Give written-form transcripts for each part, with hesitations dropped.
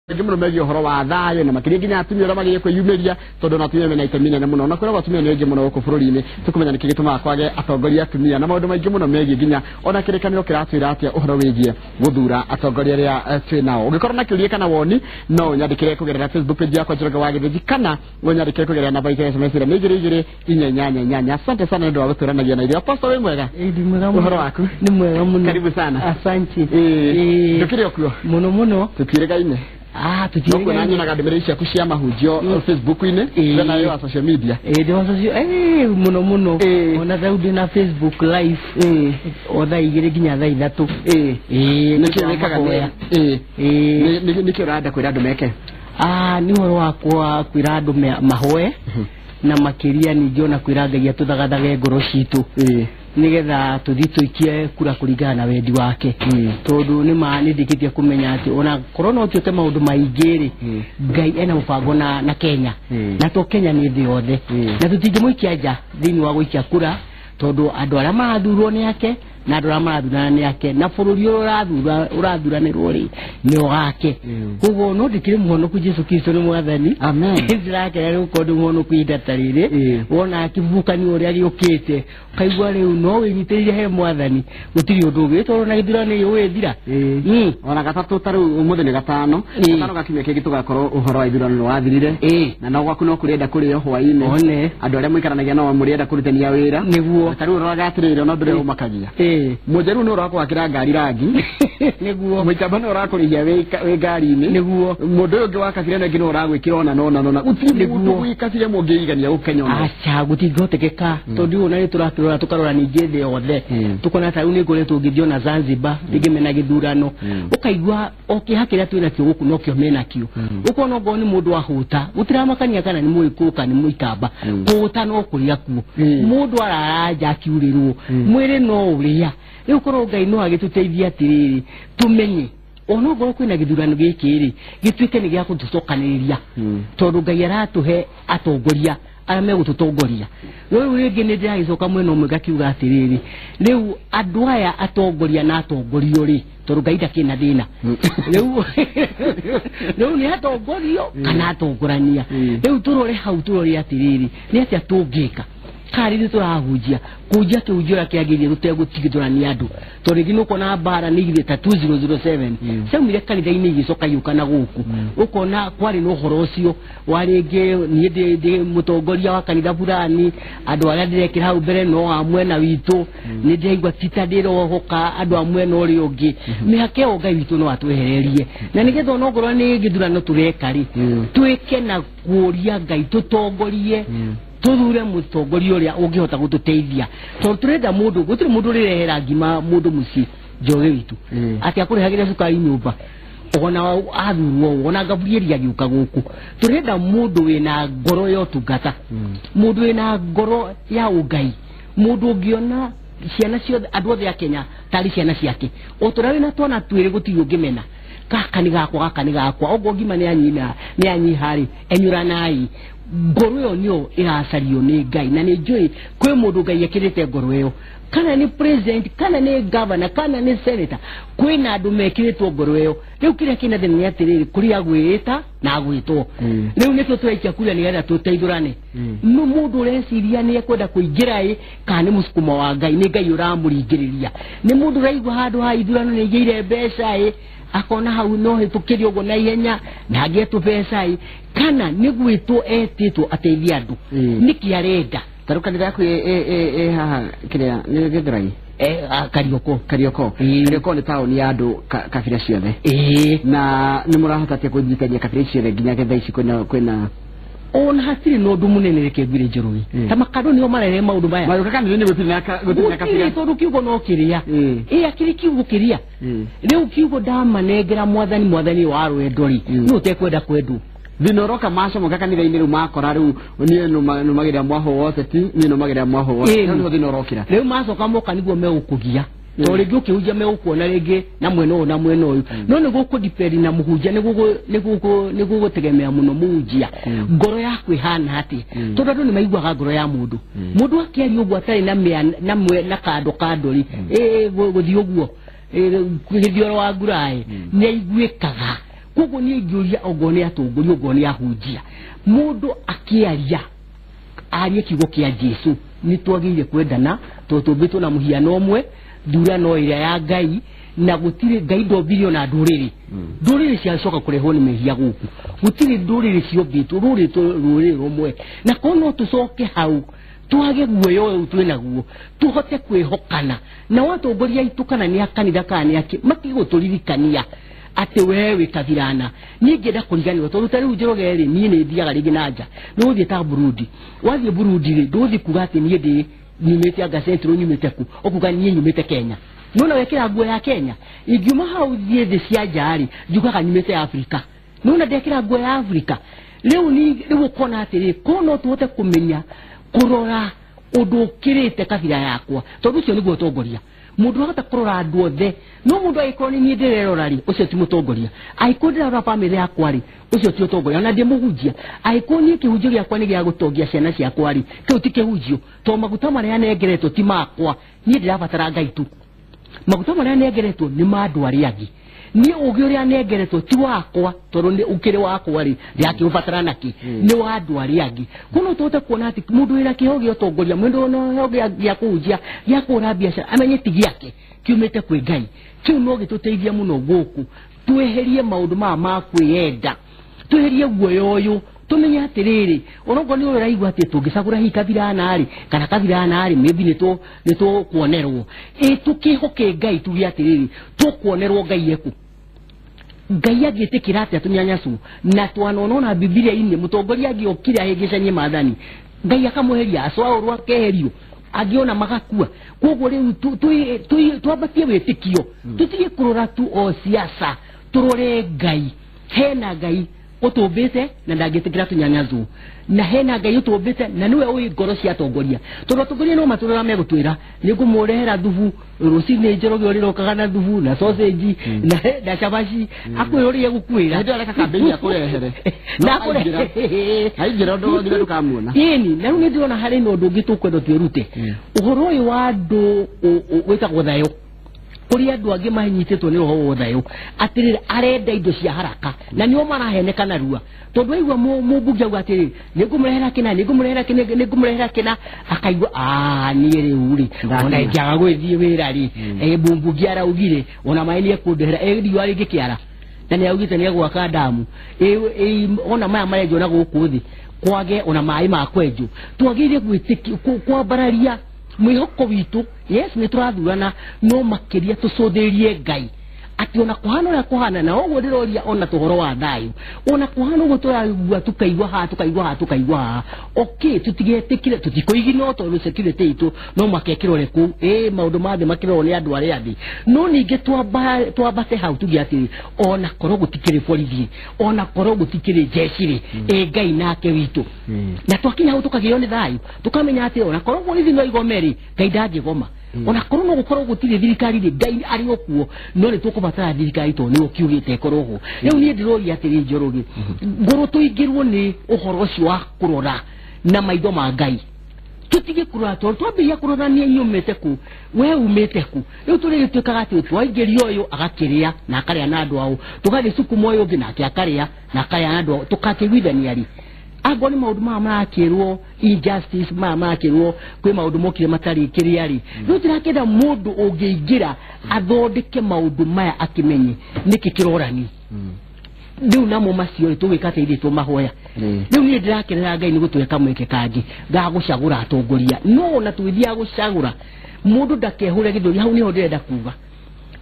Maingĩ mũno megiĩ ũhoro wa thayũ na makĩria nginya atumia ũrĩa magĩrĩire kwĩyumĩria tondũ na atumia mena itemi nene mũno na kwĩragwo atumia nĩ aingĩ mũno gũkũ bũrũri-inĩ. Tũkũmenya nĩkĩ gĩtũmaga kwage atongoria atumia na maũndũ maingĩ mũno megiĩ nginya ona kĩrĩkanĩro kĩratwĩra atĩa ũhoro wĩgiĩ gũthura atongoria arĩa twĩ nao. Ũngĩkorwo na kĩũria kana woni, no ũnyandĩkĩre kũgerera Facebook page yakwa, Njoroge wa Gĩthĩnji, kana ũnyandĩkĩre kũgerera namba itũ ya SMS ĩrĩa nĩ 22488. Asante sana nĩ ũndũ wa gũtũranagia na ithuĩ. Apostle, wĩ mwega? Ĩ, ndĩ mwega mũno. Ũhoro waku? Nĩ mwega mũno. Karibu sana. Asante. Ĩĩ. Ndũkĩrĩ o kuo? Mũno mũno. Tũtiĩrĩgaine. Ah, no kuona tũtiĩrĩgaine. Nyonaga ndũmĩrĩri ciaku cia mahunjio Facebook-inĩ kana yo social media. Ĩ, ndĩ wa social, mũno mũno. Ona rĩu ndĩ na Facebook live o thaa 2 nginya thaa 3. Ĩ, nĩkĩ wĩkaga? Mahoya. Nĩkĩ ũrenda kwĩra andũ meke? Ah, nĩ ũhoro wakwa kwĩra andũ mahoe na makĩria ningĩ ona kwĩra Ngai atũthagathage ngoro citũ nĩgetha tũthiĩ tũikie kura kũringana na wendi wake, tondũ nĩ ma nĩ ndĩkĩtie kũmenya atĩ ona korwo no tuĩke maũndũ maingĩ rĩ, Ngai ena mũbango na Kenya, na to Kenya, nĩ thĩ yothe, na tũtingĩmũikia nja thĩinĩ wa gũikia kura, tondũ andũ arĩa marathurwo nĩ ake na andũ arĩa marathurana nĩ ake na bũrũri ũrĩa ũrathuranĩrwo rĩ, nĩ wake. Koguo no ndĩkĩrĩ mũhonoku, Jesu Kristo nĩ mwathani. Amen. Ndĩrakena nĩ gũkorwo ndĩ mũhonoku ihinda ta rĩrĩ. Wona kĩhuhũkanio ũrĩa gĩũkĩte, ũkaigua rĩu no wĩnyitĩrĩire he mwathani, gũtirĩ ũndũ ũngĩ, tondũ na gĩthurano gĩ ũgĩthira. Ona gatatũ ta rĩu ũmũthĩ nĩ gatano. Gatano ga kiumia kĩngĩ tũgakorwo ũhoro wa ithurano nĩ wathirire. Na no gwaku no kũrĩenda kũrĩo hwaĩ-inĩ. One. Andũ arĩa mũikaranagia nao mũrĩenda kũrutania wĩra. Ta rĩu ũroraga atĩrĩrĩ, ona ũndũ ũrĩa ũmakagia, mũnjaruo nĩ ũrakwakĩra ngari rangi, mũikamba nĩ ũrakũrĩhia wĩ ngari-inĩ, mũndũ ũyũ ũngĩ wa kabira ĩno ĩngĩ nĩ ũragwĩkĩra ona na ona na ona. Gũtirĩ mũndũ gwĩ kabira ĩmwe ũngĩigania gũkenya ona. Aca, gũtingĩhotekeka, tondũ ona nĩ tũrakĩrora tũkarora ningĩ thĩ yothe, tũkona ta rĩu nĩ ngoretwo ngĩthiĩ ona Zanzibar, rĩngĩ mena gĩthurano, ũkaigua o kĩeha kĩrĩa twĩ nakĩo gũkũ nokĩo menakĩo. Ũkona ongorwo nĩ mũndũ ahũta, gũtiramakania kana nĩ mũgĩkũyũ kana nĩ mũikamba, kũhũta no kũrĩa kuo. Mũndũ arara nja akiurĩrwo mwĩrĩ no ũrĩa rĩu. Korwo Ngai no agĩtũteithia atĩrĩrĩ, tũmenye ona ongorwo kwĩna gĩthurano gĩkĩ rĩ, gĩtuĩke nĩ gĩa gũtũcokanĩrĩria, tondũ Ngai aratũhe atongoria arĩa megũtũtongoria. Rĩu rĩngĩ nĩ ndĩragĩcoka mwena ũmwe ngakiuga atĩrĩrĩ, rĩu andũ aya atongoria na atongorio rĩ, tondũ Ngai ndakĩrĩ na thĩna, rĩu nĩ atongorio kana atongorania. Rĩu tũrore hau, tũrore atĩrĩrĩ, nĩ atĩa tũngĩka kana rĩrĩ tũrahunjia kũhunjia kĩhunjio ũrĩa kĩagĩrĩire tũtegũtigithũrania andũ, tondũ rĩngĩ nĩ ũkona mbara nĩ igithĩ ta 2007 ciaumire kanitha-inĩ igĩcoka igĩũka na gũkũ, ũkona kwarĩ na ũhoro ũcio wa rĩngĩ niĩ ndĩ mũtongoria wa kanitha fulani, andũ arĩa ndĩrekĩra hau mbere no a mwena witũ, nĩ ndĩraigua ti ta ndĩrohoka andũ a mwena ũrĩa ũngĩ. Mĩhaka ĩyo Ngai witũ no atwehererie, na nĩgetha onokorwo nĩ gĩthurano tũreka rĩ, twĩke na kũũria Ngai tũtongorie, tuthure mũtongoria ũrĩa ũngĩhota gũtũteithia, tondũ tũrenda mũndũ, gũtirĩ mũndũ ũrĩrehera ngima mũndũ mũciĩ, Njoroge witũ, atĩ akũrehagĩre cukari nyũmba ona athurwo ũũ, ona Gabrieli agĩũka gũkũ. Tũrenda mũndũ wĩna ngoro ya ũtungata, mũndũ wĩna ngoro ya ũngai, mũndũ ũngĩona ciana ciothe, andũ othe a Kenya tarĩ ciana ciake, o tũrĩa wĩna twana twĩrĩ, gũtirĩ ũngĩmena gaka nĩ gakwa, gaka nĩ gakwa. Oguo ngima nĩ anyina nĩ anyiha rĩ, enyũranai. Ngoro ĩyo nĩyo ĩracario nĩ Ngai, na nĩ njũĩ kwĩ mũndũ Ngai ekĩrĩte ngoro ĩyo, kana nĩ president, kana nĩ governor, kana nĩ senator, kwĩna andũ mekĩrĩtwo ngoro ĩyo. Rĩu kĩrĩa kĩna thĩna nĩ atĩrĩrĩ, kũrĩ agwĩta na agwĩtwo. Rĩu nĩkĩo tũraikia kura nĩgetha tũteithũrane. No mũndũ ũreciria nĩ ekwenda kũingĩra ĩ, kana nĩ mũsukumo wa Ngai, nĩ Ngai ũramũringĩrĩria, nĩ mũndũ ũraigua handũ ha ithurano nĩ aigĩire mbeca ĩ, akona hau no hĩtũkĩre ũguo na ihenya na agĩe tũbeca ĩ, kana nĩ gwĩtwo etĩtwo ateithie andũ. Nĩkĩ arenda? Ta rĩu kanitha yaku ĩ haha kĩrĩa nĩ Gĩthũrai? Karioko. Karioko. Karioko nĩ taũni ya andũ kabira ciothe. Na nĩ mũrahota atĩa kũnyitania kabira ici ciothe nginya thaa ici kwĩna Ona hatirĩ na ũndũ mũnene, reke ngwĩre Njoroge, ta makando nĩo marehe maũndũ maya. Magĩũka kanitha-inĩ gũtirĩ na gũtirĩ na kabira. Gũtirĩ, tondũ kiugo no kĩrĩa. Ĩ, akĩrĩ kiugo kĩrĩa. Rĩu kiugo ndamanengera mwathani, mwathani wa rwendo rĩ, nĩ ũtekwenda kwendwo. Thĩna ũroka macomoka kanitha-inĩ rĩu makora rĩu niĩ nũmagĩrĩra mwahũ wa ũteti, niĩ nũmagĩrĩra mwahũ wa ũteti. Rĩu nĩho thĩna ũrokĩra. Rĩu macoka moka nĩguo megũkũgia, tondũ rĩngĩ ũkĩhunjia megũkuona rĩngĩ na mwena ũyũ na mwena ũyũ, no nĩ gũkũdepend na mũhunjia, nĩ gũgũtegemea mũno mũhunjia ngoro yaku ĩhana atĩa, tondũ andũ nĩ maiguaga ngoro ya mũndũ. Mũndũ akĩaria ũguo atarĩ na mĩa na na kando kando rĩ, gũthiĩ ũguo gĩthioro wa nguraĩ nĩ aiguĩkaga. Koguo niĩ ingĩũria ongorwo nĩ atongoria ongorwo nĩ ahunjia mũndũ akĩaria arie kiugo kĩa Jesu nĩ twagĩrĩire kwendana tondũ tũmbĩtwo na mũhiano ũmwe thurano ĩrĩa ya Ngai na gũtirĩ Ngai ndombire ona ndũrĩrĩ ndũrĩrĩ ciacoka kũrehwo nĩ mehia gũkũ gũtirĩ ndũrĩrĩ ciombĩtwo rũrĩrĩ rũmwe na korwo no tũcoke hau twage guoya ũyũ twĩnaguo tũhote kwĩhokana na watongoria aitũ kana nĩ a kanitha kana nĩ akĩ matigũtũririkania atĩ we wĩ kabirana niĩ ngĩenda kũriganĩrwo tondũ ta rĩu Njoroge rĩ niĩ nĩ thiaga rĩngĩ na nja nĩ ũgũthiĩ ta Burundi wathiĩ Burundi rĩ ndũgũthiĩ kuga atĩ niĩ ndĩ nyumĩte anga Central nyumĩte kũ ũkuga niĩ nyumĩte Kenya nona wekĩra nguo ya Kenya ingiuma hau thiĩ thĩ cia nja rĩ njugaga nyumĩte Afrika nona ndekĩra nguo ya Afrika rĩu ni rĩu ũkona atĩrĩ ko no tũhote kũmenya kũrora ũndũ ũkĩrĩte kabira yakwa tondũ ũcio nĩguo ũtongoria mũndũ ahota kũrora andũ othe no mũndũ angĩkorwo nĩ niĩ ndĩrerora rĩ ũcio ti mũtongoria angĩkorwo ndĩrarora bamĩrĩ yakwa rĩ ũcio ti ũtongoria ona ndĩ mũhunjia angĩkorwo niĩ kĩhunjio gĩakwa nĩ gĩa gũtongia ciana ciakwa rĩ kĩu ti kĩhunjio tondũ maguta marĩa nengeretwo ti makwa niĩ ndĩrabatara Ngai tu maguta marĩa nengeretwo nĩ ma andũ arĩa angĩ niĩ ũgĩ ũrĩa nengeretwo ti wakwa tondũ nĩ ũkĩrĩ wakwa rĩ ndĩrakĩũbatara nakĩ nĩ wa andũ arĩa angĩ kono tũhote kuona atĩ mũndũ wĩna kĩheo gĩa ũtongoria mũndũ wĩna kĩheo gĩa kũhunjia gĩa kũhũra biacara amenye ti gĩake kiumĩte kwĩ Ngai kĩu no gĩtũteithia mũno gũkũ tweherie maũndũ maya ma kwĩyenda tweherie guoya ũyũ tumenye atiriri onokorwo ni ũraigua atĩ tũngĩcagũra hihi kabirana rĩ kana kabirana rĩ maybe nĩ tũkuonerwo ĩ tũkĩhoke Ngai tuge atiriri tũkuonerwo Ngai eku Ngai angĩtĩkĩra atĩa tũnyanyacu na twanonona Bibilia-inĩ mũtongoria angĩokire ahĩngĩcanie maathani Ngai akamweheria acwaũrwo akeherio angĩona magakua koguo rĩu twambatie wĩtĩkio tũtige kũrora tu o siasa tũrore Ngai hena Ngai ũtũmbĩte na ndangĩtĩkĩra tũnyanyacu na hena Ngai ũtũmbĩte na nĩwe ũĩ ngoro cia atongoria tondũ atongoria no matũrora megũtwĩra nĩngũmũrehera thubu rũcinĩ Njoroge ũrĩrokaga na thubu na sausage na cabaci akwĩra ũrĩa egũkwĩra hĩndĩ areka kambĩini akũrehere na akũrehere aingĩra ũndũ wothe ndũkamuona ĩni na rĩu nĩ ndĩrona harĩ na ũndũ ũngĩ tũkwenda twĩrute ũhoro ũyũ wa andũ wĩtagwo thayũ kũrĩ andũ angĩ manyitĩtwo nĩ roho wa thayũ atĩrĩrĩ arenda indo cia haraka na nĩo maraheneka narua tondũ aigua mũmbunge auga atĩrĩrĩ nĩngũmũrehera kĩna nĩngũmũrehera kĩna nĩngũmũrehera kĩna akaigua niĩ rĩu rĩ ona ingĩaga gwĩthiĩ wĩra rĩ mũmbunge araugire ona maĩ nĩekũndehera riũa rĩngĩkĩara na nĩaugĩte nĩegwaka ndamu ona maya marenjwo na gũkũ thĩ kwage ona maĩ ma kwenjwo twagĩrĩire gwĩtĩkia kwambararia mwĩhoko witũ yes nĩ tũrathurana no makĩria tũcũthĩrĩrie Ngai atĩ ona kũhana ũrĩa kũhana na ũguo ndĩroria ona tũhoro wa thayũ ona kũhana ũguo tũraigua tũkaigua haha tũkaigua haha tũkaigua haha okay tũtigetĩkire tũtikũiginwo tondũ security itũ no makekĩrore kũu ĩ maũndũ ma thĩ makĩrorwo nĩ andũ arĩa angĩ no ningĩ twambate hau tuge atĩrĩ ona korwo gũtikĩrĩ borithi ona korwo gũtikĩrĩ jeshi rĩ ĩ Ngai nake witũ na twakinya hau tũkagĩo nĩ thayũ tũkamenya atĩ ona korwo borithi no igome rĩ Ngai ndangĩgoma ona korwo no gũkorwo gũtirĩ thirikari rĩ Ngai arĩ o kuo no nĩ tũkũbatara thirikari tondũ nĩwe ũkiugĩte ĩkorwo ho rĩu niĩ ndĩroria atĩrĩ Njoroge ngorwo tũingĩrwo nĩ ũhoro ũcio wa kũrora na maitho ma Ngai tũtige kũrora tondũ twambĩrĩria kũrora niĩ nyumĩte kũ we umĩte kũ rĩu tũrĩgĩtuĩkaga atĩ twaingĩria ũyũ agakĩrĩa na akarĩa na andũ ao tũgagĩcukuma ũyũ ũngĩ nake akarĩa na akarĩa na andũ ao tũgakĩiguithania rĩ angorwo nĩ maũndũ maya marakĩrwo injustice maya marakĩrwo kwĩ maũndũ mokire matarĩ kĩrĩa rĩ rĩu tũrakĩenda mũndũ ũngĩingĩra athondeke maũndũ maya akĩmenye nĩkĩ kĩrorani rĩu namo macio rĩ tũgwĩka atĩa ithuĩ tũmahoya rĩu niĩ ndĩrakenera Ngai nĩ gũtũhe kamweke kangĩ ga gũcagũra atongoria no ona tũgĩthiaga gũcagũra mũndũ ndakehũre gĩthũri hau nĩho ndĩrenda kuga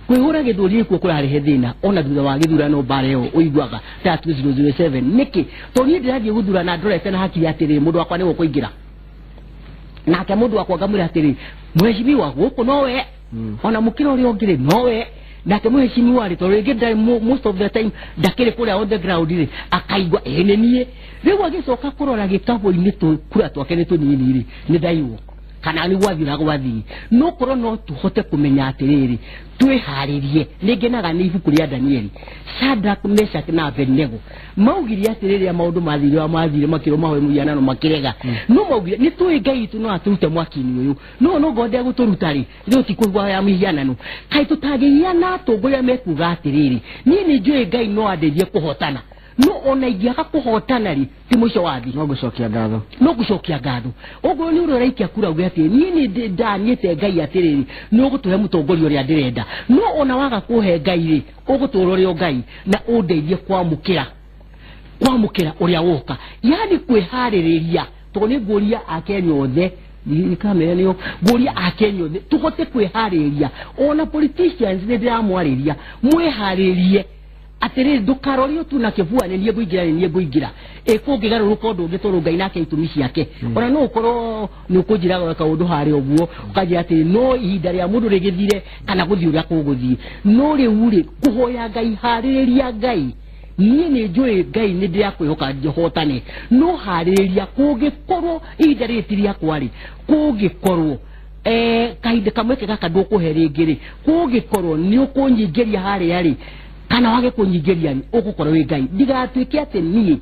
kwĩhũra gĩthũri nĩkuo kũrarehe thĩna ona thutha wa gĩthurano mbara ĩyo ũiguaga ta 2007 nĩkĩ tondũ niĩ ndĩrathiĩ gũthurana ndorete na hakiri atĩrĩ mũndũ wakwa nĩwe ũkũingĩra nake mũndũ wakwa ngamwĩra atĩrĩ mheshimiwa gũkũ nowe ona mũkĩra ũrĩa ũngĩ rĩ nowe nake mheshimiwa rĩ tondũ rĩngĩ ndarĩ most of the time ndakĩrĩ kũrĩa on the ground rĩ akaigua ĩ nĩ niĩ rĩu agĩcoka kũrora gĩkabũ-inĩ kura twake nĩ tũnini rĩ nĩ ndaiywo kana nĩ gwathira gwathii no korwo no tũhote kũmenya atĩrĩrĩ twĩharĩrie. Nĩ ngenaga nĩ ibuku rĩa Danieli, Shadrach, Meshach na Abednego maugire atĩrĩrĩ maũndũ mathire mathire makĩrwo mahoe mũhianano makĩrega, no maugire nĩ tũĩ Ngai witũ no atũrute mwaki-inĩ ũyũ, no no ngode gũtũruta rĩ rĩu ti kũhoya mĩhianano. Kaĩ tũtangĩgĩa na atongoria mekuga atĩrĩrĩ niĩ nĩ njũĩ Ngai no andeithie kũhotana, no ona ingĩaga kũhotana rĩ ti mũico wa thĩ, no gũcokia ngatho, no gũcokia ngatho. Ũguo nĩ ũrĩa ũraikia kura uge atĩ niĩ nĩ ndaniĩte Ngai atĩrĩrĩ nĩ ũgũtũhe mũtongoria ũrĩa ndĩrenda, no ona waga kũhe Ngai rĩ ũgũtũra ũrĩ o Ngai na ũndeithie kwamũkĩra ũrĩa woka, yani kwĩharĩrĩria. Tondũ nĩ ngũria Akenya othe, nĩ kamera nĩyo ngũria Akenya othe tũhote kwĩharĩrĩria. Ona politicians nĩ ndĩramwarĩria mwĩharĩrie atĩrĩrĩ ndũkarorio tu na kĩbua nĩ niĩ ngũingĩra, nĩ niĩ ngũingĩra, ĩ kũngĩgarũrũka ũndũ ũngĩ tondũ Ngai nake itũmi ciake. Ona no ũkorwo nĩ ũkũnjĩra kaũndũ harĩa ũguo ũkanjĩra atĩ no ihinda rĩa mũndũ rĩgĩthire kana gũthiĩ ũrĩa kũgũthiĩ, no rĩu rĩ kũhoya Ngai, harĩrĩria Ngai. Niĩ nĩ njũĩ Ngai nĩ ndĩrakwĩhoka njĩhotane, no harĩrĩria kũngĩkorwo ihinda rĩrĩ ti rĩakwa rĩ, kũngĩkorwo kahinda kamweke gaka ndũkũhe rĩngĩ rĩ, kũngĩkorwo nĩ ũkũnyingĩria harĩa rĩ kana wage kũnyingĩria rĩ, ũgũkorwo wĩ Ngai. Ndigatuĩke atĩ niĩ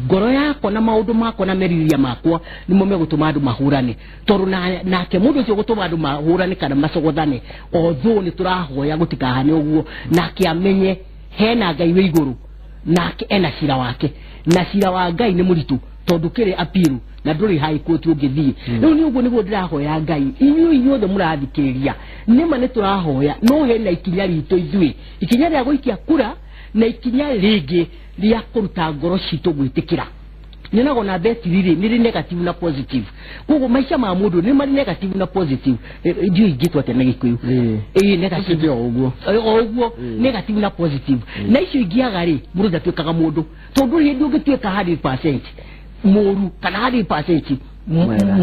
ngoro yakwa na maũndũ makwa na merirĩria makwa nĩmo megũtũma andũ mahũrane, tondũ nake mũndũ ũcio ũgũtũma andũ mahũrane kana macogothane, although nĩ tũrahoya gũtikahane ũguo, nake amenye hena Ngai wĩ igũrũ nake ena cira wake, na cira wa Ngai nĩ mũritũ tondũ kĩrĩ apiru na ndũrĩ high court ũngĩthiĩ. Rĩu nĩ ũguo nĩguo ndĩrahoya Ngai, inyuĩ inyuothe mũrathikĩrĩria, nĩma nĩ tũrahoya, no hena ikinya ritũ ithuĩ, ikinya rĩa gũikia kura na ikinya rĩngĩ rĩa kũruta ngoro citũ gwĩtĩkĩra. Nyonaga ona betiri rĩ nĩ rĩ negative na positive, koguo maica ma mũndũ nĩ marĩ negative na positive. Ndiũĩ ingĩtwo atĩa na Gĩkũyũ, ĩĩ negative o ũguo, o ũguo negative na positive. Na icio ingĩaga rĩ mũndũ ndatuĩkaga mũndũ, tondũ hĩndĩ ũngĩtuĩka 100% mũru kana 100%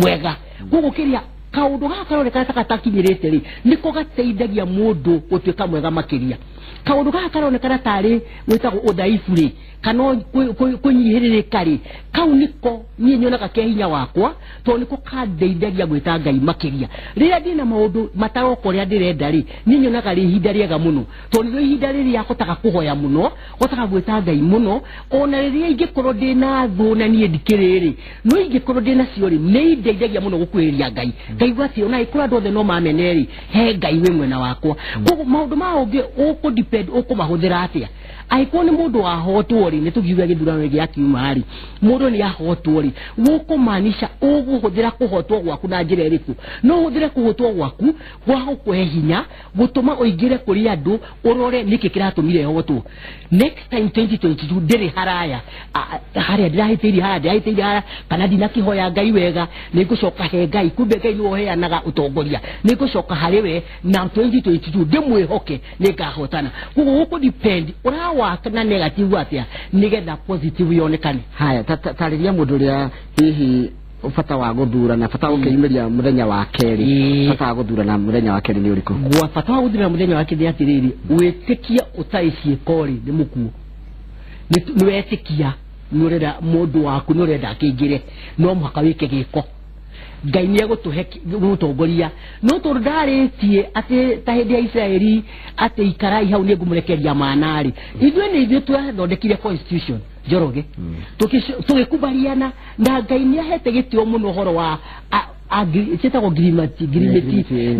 mwega. Koguo kĩrĩa kaũndũ gaka karoneka ta gatakinyĩrĩte rĩ nĩko gateithagia mũndũ gũtuĩka mwega makĩria. Kaũndũ gaka karonekana tarĩ gwĩtagwo ũthaifu rĩ kana kũnyihĩrĩrĩka rĩ, kau nĩko niĩ nyonaga ke hinya wakwa, tondũ nĩko kandeithagia gwĩta Ngai makĩria. Rĩrĩa ndĩna maũndũ mataroka ũrĩa ndĩrenda rĩ, niĩ nyonaga rĩ ihinda rĩega mũno, tondũ nĩrĩo ihinda rĩrĩa hotaga kũhoya mũno, hotaga gwĩta Ngai mũno. Ona rĩrĩa ingĩkorwo ndĩna thũ na niĩ ndikĩrĩ rĩ, no ingĩkorwo ndĩnacio rĩ, nĩ indeithagia mũno gũkuhĩrĩria Ngai. Ngaigua atĩ ona ĩkorwo andũ othe no mamene rĩ, he Ngai wĩ mwena wakwa. Koguo maũndũ ma ũngĩ ũkũ depend ũkũmahũthĩra atĩa. Angĩkorwo nĩ mũndũ wahotwo rĩ, nĩ tũkiuga gĩthurano gĩa kiuma rĩ, mũndũ nĩ ahotwo rĩ, gũkũmaanisha ũgũhũthĩra kũhotwo gwaku na njĩra ĩrĩkũ. No ũhũthĩre kũhotwo gwaku gwa gũkũhe hinya, gũtũma ũingĩre kũrĩ andũ ũrore nĩkĩ kĩratũmire hotwo. Next time 2022 ndĩrĩ haraya, harĩa ndĩrahĩtĩirie harĩa ndĩrahĩtĩirie harĩa, kana ndinakĩhoya Ngai wega, nĩngũcoka he Ngai, kumbe Ngai nĩwe ũheanaga ũtongoria, nĩngũcoka harĩ we na 2022 ndĩmwĩhoke nĩngahotana. Koguo gũkũ depend ũrawaka na negative atĩa nĩgetha positive yonekane. Haya, tarĩria mũndũ ũrĩa hihi bata wa gũthurana, bata wa gũkĩyumĩria mũthenya wa kerĩ, bata wa gũthurana mũthenya wa kerĩ nĩ ũrĩkũ? Gwa bata wa gũthurana mũthenya wa kerĩ atĩrĩrĩ, wĩtĩkia ũtarĩ ciĩko rĩ nĩ mũkuũ. Nĩ wetĩkia nĩ ũrenda mũndũ waku, nĩ ũrenda akĩingĩre, no mũhaka wĩke gĩko. Ngai nĩ egũtũhe mũtongoria, no tondũ ndarĩtie atĩ ta hĩndĩ ya Isiraeli atĩ ikarai hau nĩ ngũmũrekeria mana rĩ, ithuĩ nĩ ithuĩ twathondekire constitution Njoroge, tũgĩkubaliana na Ngai nĩ ahete gĩtĩo mũno ũhoro wa ciĩtagwo ngirimiti,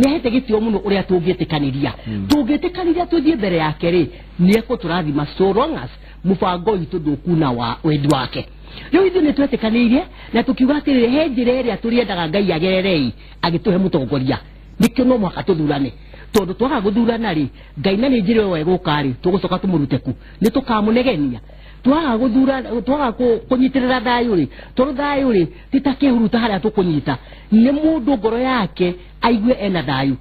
nĩ ahete gĩtĩo mũno ũrĩa tũngĩtĩkanĩria, tũngĩtĩkanĩria tũthiĩ mbere yake rĩ, nĩ ekũtũrathima so long as mũbango witũ ndũkuna wa wendi wake. Rĩu ithuĩ nĩ twetĩkanĩirie na tũkiuga atĩrĩrĩ, he njĩra ĩrĩa tũrĩendaga Ngai agererei agĩtũhe mũtongoria, nĩkĩo no mũhaka tũthurane, tondũ twaga gũthurana rĩ, Ngai na nĩ njĩra ĩyo egũka rĩ, tũgũcoka tũmũrute ku, nĩ tũkamũnegenia. Twaga gũthura, twaga kũnyitĩrĩra thayũ rĩ, tondũ thayũ rĩ ti ta kĩhuruta harĩa tũkũnyita, nĩ mũndũ ngoro yake aigue ena thayũ,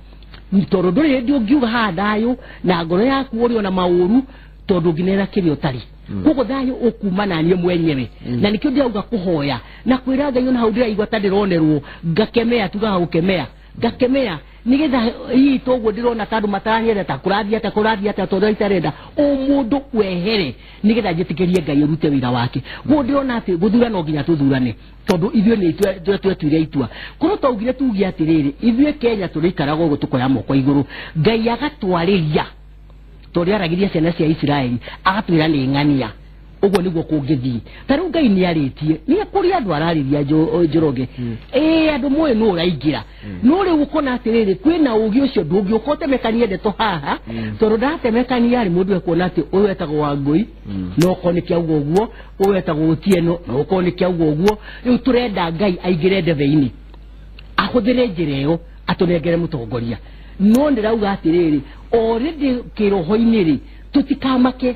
tondũ ndũrĩ hĩndĩ ũngiuga haha thayũ na ngoro yaku ũrĩ ona maũru, tondũ ũngĩnera kĩrĩa ũtarĩ. Koguo thayũ ũkuma na niĩ mwenyewe, na nĩkĩo ndĩrauga kũhoya na kwĩra Ngai ona hau ndĩraigua ta ndĩronerwo, ngakemea, tugaga gũkemea, ngakemea Nigetha hihi toguo ndĩrona ta andũ mataranyenda ta kũrathiĩ atĩa kũrathiĩ atĩa tondũ itarenda o mũndũ wehere nigetha njĩtĩkĩrie Ngai arute wĩra wake. Guo ndĩrona atĩ gũthura no nginya tũthurane tondũ ithuĩ nĩ twetuire itua. Korwo twaugire tuge atĩrĩrĩ ithuĩ Kenya tũrĩikaraga ũguo tũkoya moko igũrũ Ngai agatwarĩria tondũ aragĩria ciana cia Isiraeli agatwĩra nĩ ng'ania ũguo nĩguo kũngĩthiĩ. Ta rĩu Ngai nĩarĩtie nĩ kũrĩ andũ ararĩria Njoroge andũ moĩ nũ ũraingĩra no rĩu ũkona atĩrĩrĩ kwĩna ũgĩ ũcio ndũngĩũka ũtemekanie ndeto haha tondũ ndatemekania rĩ mũndũ ekuona atĩ ũyũ etagwo Wangũi no okorwo nĩ kĩauga ũguo ũyũ etagwo Otieno no okorwo nĩ kĩauga ũguo. Rĩu tũrenda Ngai aingĩre ndebe-inĩ ahũthĩre njĩra ĩyo atũnengere mũtongoria. No ndĩrauga atĩrĩrĩ already kĩroho-inĩ rĩ tũtikamake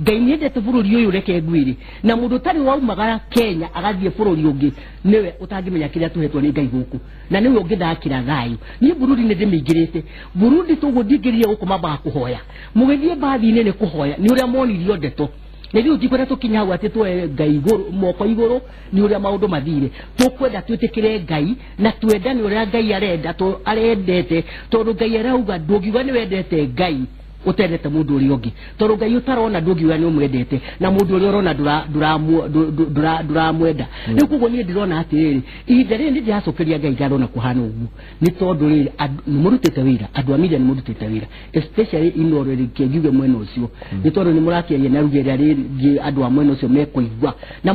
Ngai nĩendete bũrũri ũyũ reke ngwĩre na mũndũ ũtarĩ waumagara Kenya agathiĩ bũrũri ũngĩ nĩwe ũtangĩmenya kĩrĩa tũhetwo nĩ Ngai gũkũ na nĩwe ũngĩthakĩra thayũ. Niĩ Burundi nĩ ndĩmĩingĩrĩte Burundi tũguo ndingĩrire gũkũ mambaga kũhoya mũgĩthiĩ mbathi-inĩ nĩ kũhoya nĩ ũrĩa monirio ndeto na ithuĩ tũtikwenda tũkinye hau atĩ tuoe Ngai igũrũ moko igũrũ nĩ ũrĩa maũndũ mathire. Tũkwenda twĩtĩkĩre Ngai na twendane ũrĩa Ngai arenda arendete tondũ Ngai arauga ndũngiuga nĩ wendete Ngai utendete mundu uria ungi tondu Ngai utarona ndungiuga ni umwendete na mundu uria urona nduramwenda. Riu koguo nie ndirona atiriri ihinda riri ndiracokeria Ngai ngatho na kuhana uguo ni tondu riri ni murutite wira andu a media ni murutite wira especially Inooro rĩngĩ ngiuge mwena ucio ni tondu ni murakiaria na ruge ria rĩngĩ andu a mwena ucio mekuigua na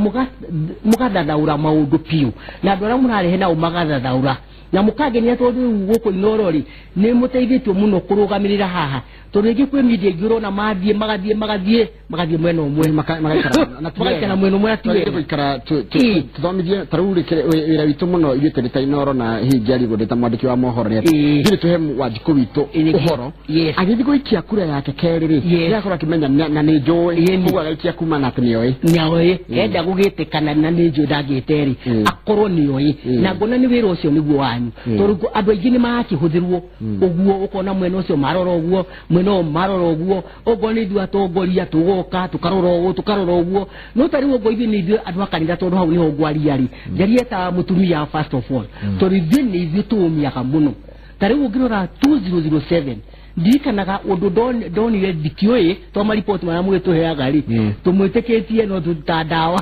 mugathathaura maundu piu na andu aria murarehe nao magathathaura na mukagenia tondu riu guku Inooro ri ni muteithĩtio muno kurugamirira haha tondu rĩngĩ kwĩ media ingĩ ũrona mathiĩ magathiĩ magathiĩ magathiĩ mwena ũmwe magaikara mwena ũmwe na ti wega. Gũikara tũthomithie ta rĩu wĩra witũ mũno ithuĩ tũrĩ ta Inooro na hihi ngĩaria ndĩ ta mwandĩki wa mohoro nĩ atĩ ithuĩ tũhe Wanjikũ witũ ũhoro agĩthiĩ gũikia kura yake kerĩ rĩ nĩakorwo akĩmenya na nĩ njũĩ koguo agaikia kuma na atĩ nĩoĩ nĩoĩ enda gũgĩtĩkana na nĩ njũĩ ndangĩte rĩ akorwo nĩoĩ na ngona nĩ wĩra ũcio nĩguo wanyu tondu andũ aingĩ nĩ marakĩhũthĩrwo ũguo ũkona mwena ũcio marora ũguo mwena ũyũ marora ũguo ũguo nĩ ithuĩ atongoria tũgoka tũkarora ũguo tũkarora ũguo no ta rĩu ũguo ithuĩ nĩ ithuĩ andũ a kanitha tondũ hau nĩho ngwaria rĩ njarie ta mũtumia first of all tondũ ithuĩ nĩ ithuĩ tũũmiaga mũno. Ta rĩu ũngĩrora 2007 ndirikanaga ũndũ ndonire ndikĩũĩ to maripoti marĩa mũgĩtũheaga rĩ tũmwĩtĩkĩtie no ta ndawa.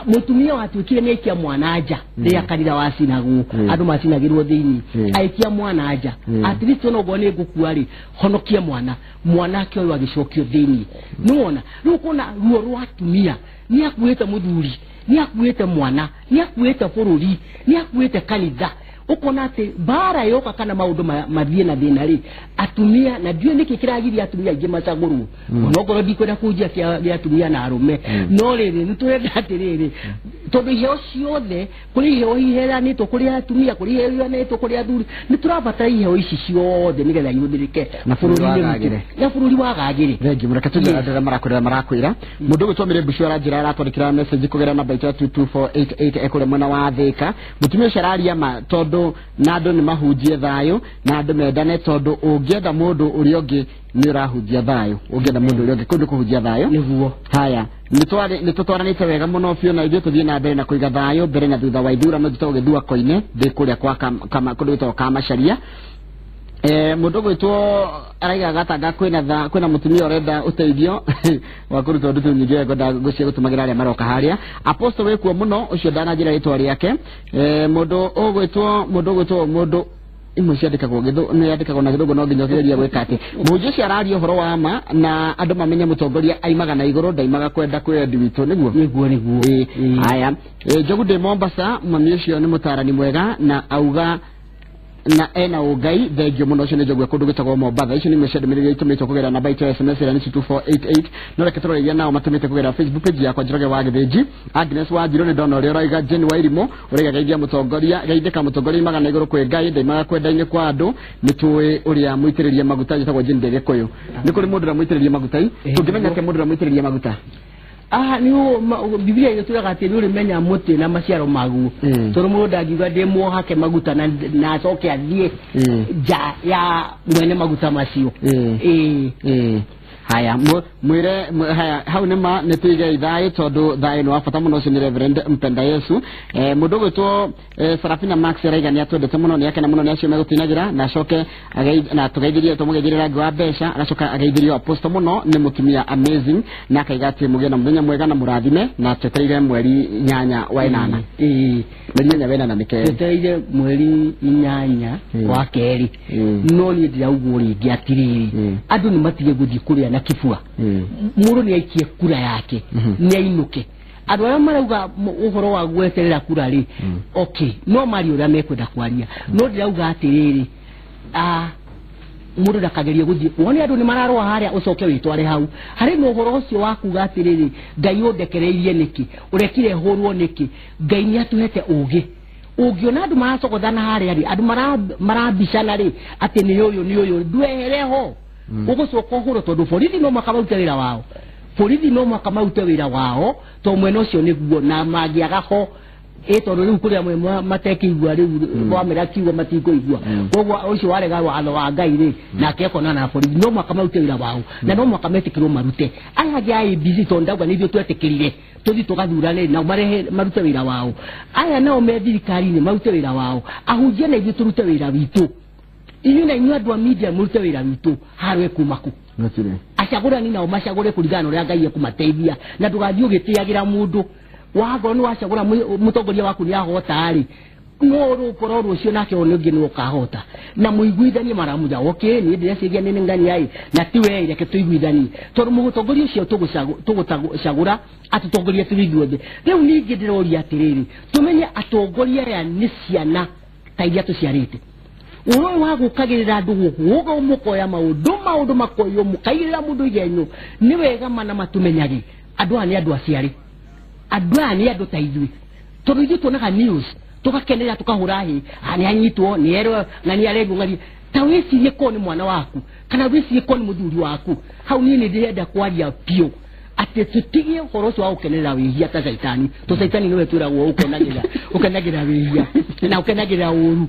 Mũtumia watuĩkire nĩ aikia mwana nja rĩrĩa kanitha wacinagwo andũ macinagĩrwo thĩinĩ aikia mwana nja at least ona ũguo nĩ ngũkua rĩ honokia mwana mwanake ũyũ agĩcokio thĩinĩ nĩwona. Rĩu ũkona ruo rwa atumia nĩ akuĩte mũthuri nĩ akuĩte mwana nĩ akuĩte bũrũri nĩ akuĩte kanitha ukona ati bara yoka kana maundu mathie na thina ri atumia na ndiũ niki kiragiria atumia aingĩ macagũrwo onokorwo ndikwenda kunjia kia atumia na arume no rĩrĩ nĩ tũrenda atĩrĩrĩ tondũ iheo ciothe kũrĩ iheo iheanĩtwo kũrĩ atumia kũrĩ iheo iheanĩtwo kũrĩ athuri nĩ tũrabatara iheo ici ciothe nĩgetha ihũthĩrĩke na bũrũri na bũrũri wagagĩre. Thengiũ mũno. Reke tũthiĩ andũ arĩa marakwĩra marakwĩra mũndũ ũgwĩtwo Mary Mbucu aranjĩra aratwandĩkĩra message kũgerera namba itũ ya 22488 ekũrĩa mwena wa Thĩka. Mũtumia ũcio araria ma tondũ na andũ nĩ mahunjie thayũ na andũ mendane tondũ ũngĩenda mũndũ ũrĩa ũngĩ nĩ ũrahunjia thayũ ũngĩenda mũndũ ũrĩa ũngĩ kũndũ kũhunjia thayũ nĩguo. Haya nĩ tũtwaranĩte wega mũno biũ na ithuĩ tũthiĩ na mbere na kũiga thayũ mbere na thutha wa ithurano njĩtagwo Gĩthua Koine ndĩ kũrĩa kwa kũndũ gwĩtagwo Kamacharia. Mũndũ ũgwĩtwo araiga gatanga kwĩna mũtumia ũrenda ũteithio wa kũruta ndutu nyingĩ ngwenda ngũcia gũtũmagĩra arĩa maroka harĩa. Apostle wĩkuo mũno ũcio ndananjĩra rĩtwa rĩake. Mũndũ ũgwĩtwo mũndũ imwe ciandĩkagwo nĩ yandĩkagwo na gĩthũngũ no nginya ũkĩgeria gwĩka atĩ mũhunjia ũcio araria ũhoro wa ma na andũ mamenye mũtongoria aimaga na igũrũ ndaimaga kwenda kwĩyendi witũ nĩguo nĩguo. Haya Njogu ndĩ Mombasa mami ũcio nĩ mũtaarani mwega na auga na ena ũngai thengio mũno ũcio nĩ Njogu kũndũ gwĩtagwo Mombatha. Icio nĩ imwe cia ndũmĩrĩri iria itũmĩtwo kũgerera namba itũ ya SMS ĩrĩa nĩ 2488 no reke tũrore iria nao matũmĩte kũgerera Facebook page yakwa Njoroge wa Gĩthĩnji. Agnes Wanjirũ nĩ ndona ũrĩa ũraiga Jane Wairimũ ũraiga geithia mũtongoria geithĩka mũtongoria imaga na igũrũ kwĩ Ngai ndaimaga kwenda-inĩ kwa andũ nĩ tũĩ ũrĩa mũitĩrĩrie maguta njĩtagwo Jane Ndegĩkũyũ. Nĩ kũrĩ mũndũ ũrĩa mũitĩrĩrie maguta tũngĩmenya atĩa mũndũ ũrĩa mũitĩrĩrie maguta? Ni Biblia ĩtwĩraga atĩ nĩ ũrĩmenya mũtĩ na maciaro maguo tondũ mũndũ ndangiuga ndĩ muohake maguta na acoke athiĩ nja ya mwene maguta macio. Haya mwire haya hau nĩ ma nĩ tuige thayo tondu thayo nĩ wa bata mũno. Ũcio nĩ Reverend Mpenda Yesu. Mũndũ ũgwĩtwo Sarafina Max araiga nĩ atwendete mũno, nĩ akena mũno nĩ acio megũtũinagĩra, na acoke na tũgeithirie tũmũgeithirie rangi wa mbeca, agacoka ageithirio apostle mũno nĩ mũtumia amazing, na akaiga atĩ mũgĩe na mũthenya mwega na mũrathime, na twetereire mweri 8 wa 8. Mweri 8 wa 8 nĩ kerĩ. Twetereire mweri 8 wa kerĩ. No niĩ ndĩraugwo rĩngĩ atĩrĩrĩ, andũ nĩ matige gũthiĩ kũrĩa na kĩbua. Mũndũ nĩ aikie kura yake, nĩ ainũke. Andũ arĩa marauga ũhoro wa gweterera kura rĩ, okay, no marie ũrĩa mekwenda kwaria, no ndĩrauga atĩrĩrĩ, mũndũ ndakagerie gũthiĩ wone andũ nĩ mararũa harĩa ũcoke wĩtware hau harĩ na ũhoro ũcio wa kuga atĩrĩrĩ, Ngai ũndekereirie nĩkĩ, ũrekire hũrwo nĩkĩ. Ngai nĩ atũhete ũgĩ. Ũngĩona andũ maracogothana harĩa rĩ, andũ marabicana rĩ, atĩ nĩ ũyũ nĩ ũyũ, ndwehere ho ũgũcoka ũhũrwo, tondũ borithi no mũhaka marute wĩra wao, borithi no mũhaka marute wĩra wao, tondũ mwena ũcio nĩguo, na mangĩaga ho tondũ rĩu kũrĩ amwe matekĩigua rĩu wamera kiugo matikũigua, koguo ũcio warega watho wa Ngai rĩ, nake ekonana na borithi. No mũhaka marute wĩra wao, na no mũhaka metĩkĩrwo marute. Aya angĩ a ABC tondũ ndauga nĩ ithuĩ twetĩkĩrire tũthiĩ tũgathurane nao marehe marute wĩra wao. Aya nao me thirikari-inĩ marute wĩra wao, ahunjia na ithuĩ tũrute wĩra witũ, inyuĩ na inyuĩ andũ a media mũrute wĩra witũ, harwe kuma kũ acagũrani nao macagũre kũringana na ũrĩa Ngai ekũmateithia, na ndũgathiĩ ũgĩtĩagĩra mũndũ wangorwo nĩ wacagũra mũtongoria waku nĩ ahota rĩ, no rũkorwo rũcio nake one ũngĩ nĩ ũkahota, na mũiguithanie maramuja okay, niĩ ndĩreciria nĩ ngani ai na ti we, reke tũiguithanie, tondũ mũtongoria ũcio tũgũcagũra atũtongoria tũrĩ ithuothe. Rĩu ningĩ ndĩroria atĩrĩrĩ, tũmenye atongoria aya nĩ ciana ta iria tũciarĩte. Ũhoro wa gũkagĩrĩra andũ gũkũ gũka mũkoya maũndũ makoywo mũkaigĩrĩra mũndũ igenyo, nĩ wega mana matũmenyage andũ aya nĩ andũ aciari, andũ aya nĩ andũ ta ithuĩ, tondũ ithuĩ tuonaga news tũgakenera tũkahũra hĩ, nĩ anyitwo nĩ erwo na nĩ arerwo ng'ani. Ta wĩcirie korwo nĩ mwana waku kana wĩcirie korwo nĩ mũthuri waku. Hau niĩ nĩ ndĩrenda kwaria biũ atĩ tũtige ũhoro ũcio wa gũkenerera wĩhia ta caitani, to caitani nĩwe twĩragwo ũkenagĩra wĩhia na ũkenagĩra ũru,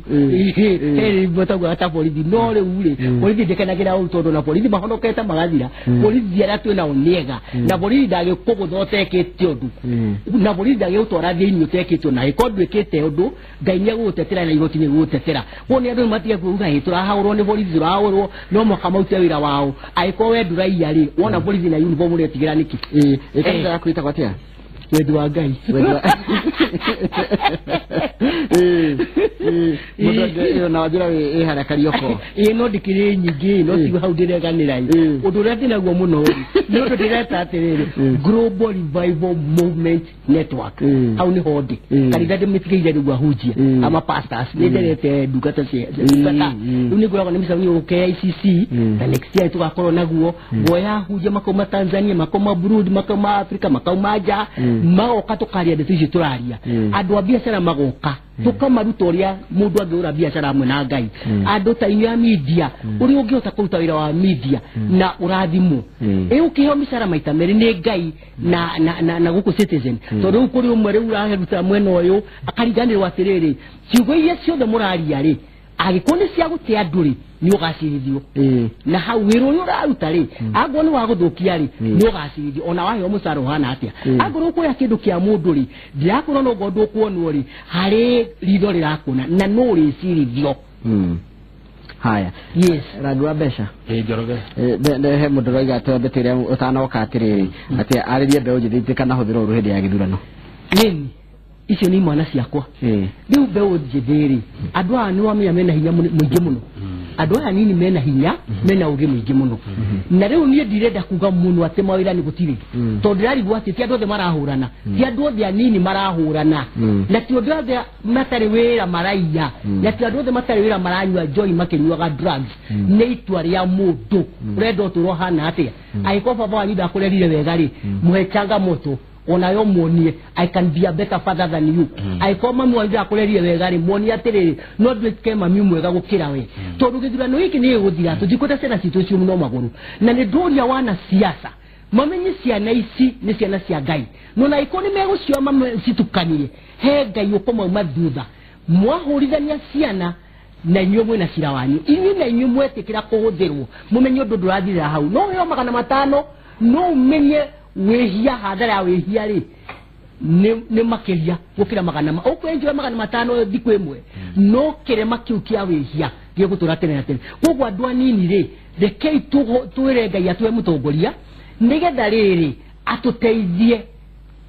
he taugaga ta borithi. No rĩu rĩ, borithi ndĩkenagĩra ũru, tondũ na borithi mahonokete magathira. Borithi arĩa twĩ nao nĩ ega, na borithi ndagĩkũgũtha ũtekĩte ũndũ, na borithi ndagĩgũtwara thĩinĩ ũtekĩte ũndũ, na angĩkorwo ndwĩkĩte ũndũ Ngai nĩ egũgũtetera na igoti nĩ egũgũtetera. Koguo nĩ andũ matige kuuga ĩ tũrahũrwo nĩ borithi, tũrahũrwo, no mũhaka marute wĩra wao. Angĩkorwo we ndũraiya rĩ, wona borithi na uniform ũretigĩra nĩkĩ? Kanitha yaku ĩtagwo atĩa? Wendi wa Ngai. Mũndũ ĩyo na wanjĩra ĩ harĩa Karioko. Ĩ no ndikĩrĩ nyingĩ, no tigo hau ndĩreganĩra. Ũndũ ũrĩa ndĩnaguo mũno nĩ ũndũ ndĩreta atĩrĩrĩ, Global Revival Movement Network. Hau nĩho ndĩ. Kanitha ndĩmĩtigĩire rĩu ahunjia, ama pastors, nĩ nderete ndungata cia ndungata. Rĩu nĩ ngoragwo na mĩcemanio gũkũ KICC, na next year tũgakorwo naguo. Nguoya ahunjia makauma Tanzania, makauma Burundi, makauma Afrika, makauma nja, magoka tũkaria ndeto icio tũraria. Andũ a biacara magoka, tũkamaruta ũrĩa mũndũ angĩhũra biacara hamwe na Ngai. Andũ ta inyuĩ a media, ũrĩa ũngĩhota kũruta wĩra wa media na ũrathimwo. Ĩ ũkĩheo mĩcara maita merĩ nĩ Ngai na gũkũ Citizen. Tondũ rĩu kũrĩ ũmwe rĩu ũraruta mwena ũyũ akariganĩrwo atĩrĩrĩ, ciugo iria ciothe mũraria rĩ, angĩkorwo nĩ cia gũte andũ rĩ, nĩ ũgacirithio. Na hau wĩra ũrĩa ũraruta rĩ, angĩkorwo nĩ wa gũthũkia rĩ, nĩ ũgacirithio, ona waheo mũcara ũhana atĩa. Angĩkorwo ũkuoya kĩndũ kĩa mũndũ rĩ, ndĩrakwĩra no ngorwo ndũkuonwo rĩ, harĩ ritho rĩrakuona na no ũrĩcirithio. Haya. Yes. Rangi wa mbeca. Njoroge. He mũndũ ũroiga twambe twĩre ũtanoka atĩrĩrĩ, atĩ arĩrie mbeũ njĩthĩ itikanahũthĩre ũru hĩndĩ ya gĩthurano. Nĩni icio nĩ imwana ciakwa. Rĩu mbeũ njĩthĩ rĩ, andũ aya nĩ wamenya mena hinya mũingĩ mũno. Andũ aya nini mena hinya, mena ũgĩ mũingĩ mũno. Na rĩu niĩ ndirenda kuga mũno atĩ mawĩra nĩ gũtirĩ. Tondũ ndĩrarigwo atĩ ti andũ othe marahũrana, ti andũ othe anini marahũrana, na ti andũ othe matarĩ wĩra maraiya, na ti andũ othe matarĩ wĩra maranyua njohi makĩnyuaga drugs. Nĩ itua rĩa mũndũ ũrenda ũtũũro ũhana atĩa. Angĩkorwo baba wanyu ndakũrerire wega rĩ, mũhe changamoto onayo muonie I can be a better father than you. Angĩkorwo mami wanyu ndakũrerire wega rĩ, muonie atĩrĩrĩ, no nduĩke mami mwega gũkĩra we. Tondũ gĩthurano gĩkĩ nĩ gĩgũthira, tũtikwenda ciana citũ ciũmu no magũrũ. Na nĩ ndũria wana siasa mamenye ciana ici nĩ ciana cia Ngai, no na angĩkorwo nĩ megũcioa macitukanie, he Ngai ũkũmauma thutha. Mwahũrithania ciana Na inyuĩ mwĩna cira wanyu, inyuĩ na inyuĩ mwetĩkĩra kũhũthĩrwo mũmenye ũndũ ndũrathirĩra hau. No ũheo 500 no ũmenye wĩhia, hathara ya wĩhia rĩ nĩ makĩria gũkĩra magana ũkwenjwo 500 thikũ ĩmwe, no kĩrema kĩu kĩa wĩhia gĩgũtũra tene na tene. Koguo andũ anini rĩ, rekei twĩre Ngai atũhe mũtongoria nĩgetha rĩrĩ atũteithie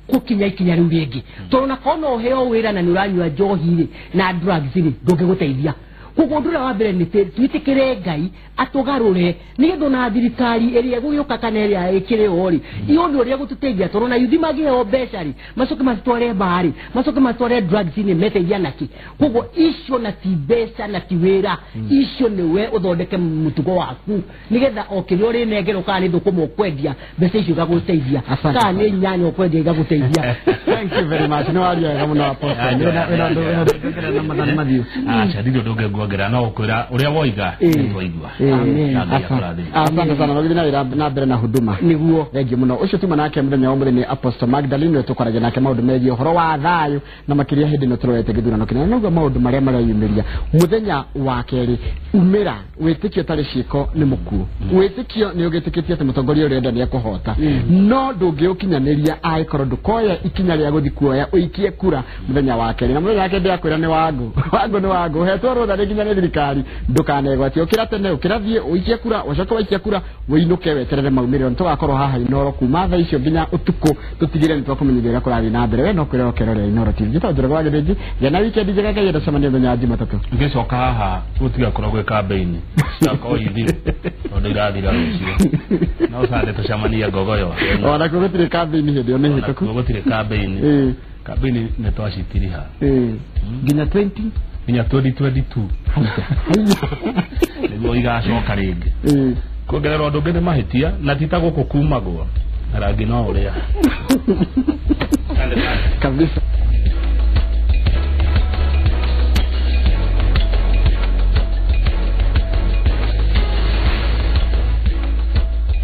gũkinya ikinya rĩu rĩngĩ, tondũ na korwo no ũheo wĩra na nĩ ũranyua njohi rĩ na drugs rĩ, ndũngĩgũteithia. Koguo ũndũ ũrĩa wa mbere nĩ twĩtĩkĩre Ngai atũgarũre nĩgetha ona thirikari ĩrĩa ĩgũgĩũka kana ĩrĩa ĩkĩrĩ ho rĩ yone ũrĩa gũtũteithia, tondũ ona yuthi mangĩheo mbeca rĩ macoke macitware bar rĩ macoke macitware drugs rĩ meteithia nakĩ. Koguo icio na ti mbeca na ti wĩra, icio nĩwe ũthondeke mũtugo waku nĩgetha o kĩrĩa ũrĩnengerwo, kana nĩ thũkũma ũkwendia mbeca icio igagũteithia, kana nĩ nyanya ũkwendia igagũteithia. Thank you very much. Nĩ waria wega mũno Apostle. Wĩna ũndũ na mathani mathiũ. Aca ndirĩ ũndũ ũngĩ nguongerera no gũkwĩra ũrĩa woiga nĩtwaigua. Amen. Na Ngai akũrathime. Asante sana. Magĩthiĩ na wĩra na mbere na huduma. Nĩguo. Thank you mũno. Ũcio tuma nake mũthenya wa ũmũthĩ nĩ Apostle Magdalene, ũrĩa tũkwaragia nake maũndũ megiĩ ũhoro wa thayũ na makĩria hĩndĩ ĩno tũrorete gĩthurano kĩnene, noguo maũndũ marĩa mareyumĩria mũthenya wa kerĩ. Umĩra wĩtĩkio ũtarĩ ciĩko nĩ mũkuũ. Wĩtĩkio nĩ ũgĩtĩkĩtie atĩ mũtongoria ũrĩa ũrenda nĩ ekũhota, no ndũngĩũkinyanĩria angĩkorwo ndũkoya ikinya rĩa gũthiĩ kuoya ũikie kura mũthenya wa kerĩ. Na mũthenya wa kerĩ ndĩrakwĩra nĩ wangu wangu nĩ wangu, ũhetwo rũtha rĩ nginya nĩ thirikari, ndũkanegwatie. Ũkĩra tene, ũkĩra thiĩ ũikie kura, ũcoke waikia kura ũinũke weterere maumĩrĩro. Nĩ tũgakorwo haha Inooro kuma thaa icio nginya ũtukũ, tũtigĩre nĩ twakũmenyithia ũrĩa kũrathiĩ na mbere. We no kwĩrora ũkerorera Inooro TV. Njĩtagwo Njoroge wa Gĩthĩnji, gĩa na weekend njega. Ngai enda mũthenya wa Jumatatũ. Ngĩcoka haha gũtigakorwo gwĩ kambĩini, cigakorwo ithiru tondũ irathira rũciũ, no sande tũcemanie Ngogoyo. Ona kuo gũtirĩ kambĩini hĩndĩ ĩyo nĩ hĩtũku. Onakuo gũtirĩ kambĩini. Kambĩini nĩ twacitiriha Nginya 20 nginya 2022 nĩguo igacoka rĩngĩ. Kuongerera ũndũ ũngĩ nĩ mahĩtia na ti ta gũkũ kumagwo na rangi no ũrĩa Kabisa.